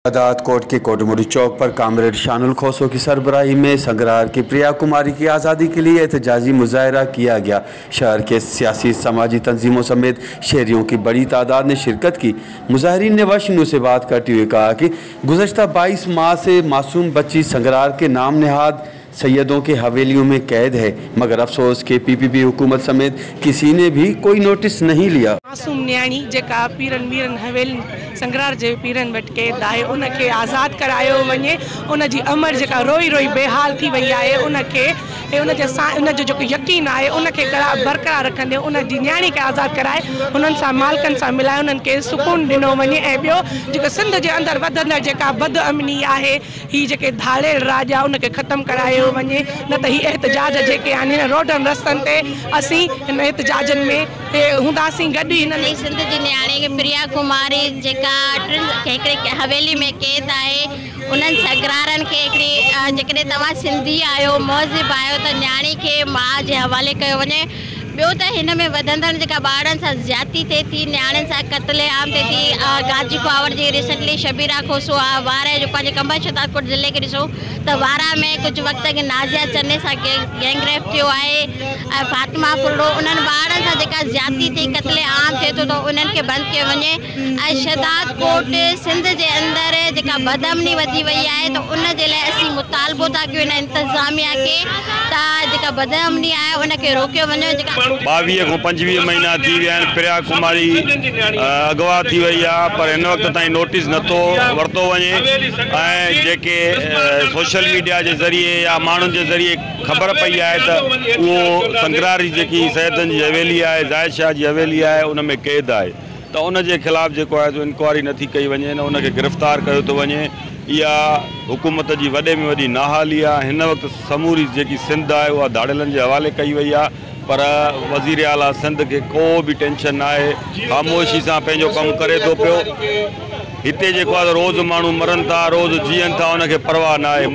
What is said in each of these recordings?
शहदादकोट के कोटमुड़ी चौक पर कामरेड शानुल खोसो की सरबराही में संग्रहार की प्रिया कुमारी की आज़ादी के लिए एहतजाजी मुजाहरा किया गया। शहर के सियासी समाजी तंजीमों समेत शहरियों की बड़ी तादाद ने शिरकत की। मुजाहरीन ने वश न्यूज़ से बात करते हुए कहा कि गुज़श्ता 22 माह से मासूम बच्ची संग्रहार के नाम नहाद सैयदों के हवेलियों में कैद है, मगर अफसोस के पीपीपी हुकूमत समेत किसी ने भी कोई नोटिस नहीं लिया। मासूम न्याणी जेका पीरनि मीरनि हवेलियुनि संग्रहार जे पीरनि वटि क़ैद आहे, उनखे आज़ाद करायो वञे। उनजी अमर जेका रोई रोई बेहाल थी वई आहे, उनखे उनजे सां उनजो जेको यकीन आहे उनखे बरक़रार रखंदे उनजी न्याणी खे आज़ाद कराए उन्हनि सां मालिकनि सां मिलाए उन्हनि खे सुकून ॾिनो वञे। ऐं ॿियो जेको सिंध जे अंदरि वधंदड़ जेका बदअमनी आहे, हीअ जेके धाड़ेल राज आहे उनखे ख़तमु करायो वञे, न त हीअ एहतजाज जेके आहिनि हिन रोडनि रस्तनि ते असीं हिन एहतजाजनि में हूंदासीं गॾु। हिननि सिंध जी न्याणी खे प्रिया कुमारी जेका हिकिड़ी हवेली में क़ैद आहे, उन्हनि सगरारनि खे हिकिड़ी जेकॾहिं तव्हां सिंधी आहियो, मौज़िब आहियो त न्याणी खे माउ जे हवाले कयो वञे। ॿियो त हिन में वधंदड़ जेका ॿारनि सां ज़्यादती थिए थी, न्याणियुनि सां क़तले आम थिए थी। गाजी खुआवर जी रिसेंटली शबीरा खोसो आहे, वारा जो पंहिंजे कंबर शतादकोट ज़िले खे ॾिसो त वारा में कुझु वक़्त अॻु नाज़िया चने सां गैंग रेप थियो आहे, ऐं फातिमा फुल्लो, उन्हनि ॿारनि सां जेका ज़्यादती थी, क़तले आम थिए थो त उन्हनि खे बंदि कयो वञे। ऐं शहदादकोट सिंध जे अंदरि जेका बदअमनी वधी वई आहे त उन जे लाइ असीं मुतालबो था कयूं हिन इंतिज़ामिया खे त जेका बदअमनी आहे उनखे रोकियो वञे। जेका 22 खां 25 महीना थी विया आहिनि, प्रिया कुमारी अगवा थी वई आहे, पर हिन वक़्त ताईं नोटिस नथो वरितो वञे। ऐं जेके सोशल मीडिया जे ज़रिए या माण्हुनि जे ज़रिए ख़बर पई आहे त उहो संग्रहारी जेकी सैदनि जी हवेली आहे, ज़ाहिद शाह जी हवेली आहे, उन में क़ैद आहे, त उन जे ख़िलाफ़ जेको आहे इंक्वायरी नथी कई वञे, न उनखे गिरफ़्तार कयो थो वञे। इहा हुकूमत जी वॾे में वॾी नाहाली आहे। हिन वक़्तु समूरी जेकी सिंध आहे उहा धाड़ेलनि जे हवाले कई वई आहे, पर वज़ीर आला सिंध खे को बि टेंशन न आहे, ख़ामोशी सां पंहिंजो कमु करे थो पियो। हिते जेको आहे रोज़ माण्हू मरनि था, रोज़ जीअनि था, उनखे परवाह न आहे।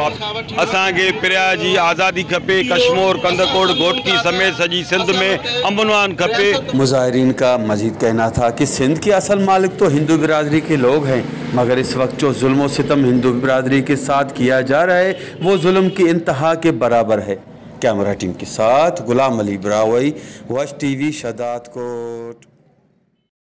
असांखे प्रिया जी आज़ादी खपे, कश्मोर, कंदकोट, घोटकी समेत सॼी सिंध में अमन खपे। मुजाहिरीन का मजीद कहना था कि सिंध के असल मालिक तो हिंदू बिरादरी के लोग हैं, मगर इस वक्त जो जुल्म सितम हिंदू बिरादरी के साथ किया जा रहा है वो जुल्म की इंतहा के बराबर है। कैमरा टीम के साथ गुलाम अली ब्रावई, वश टीवी, शहदादकोट।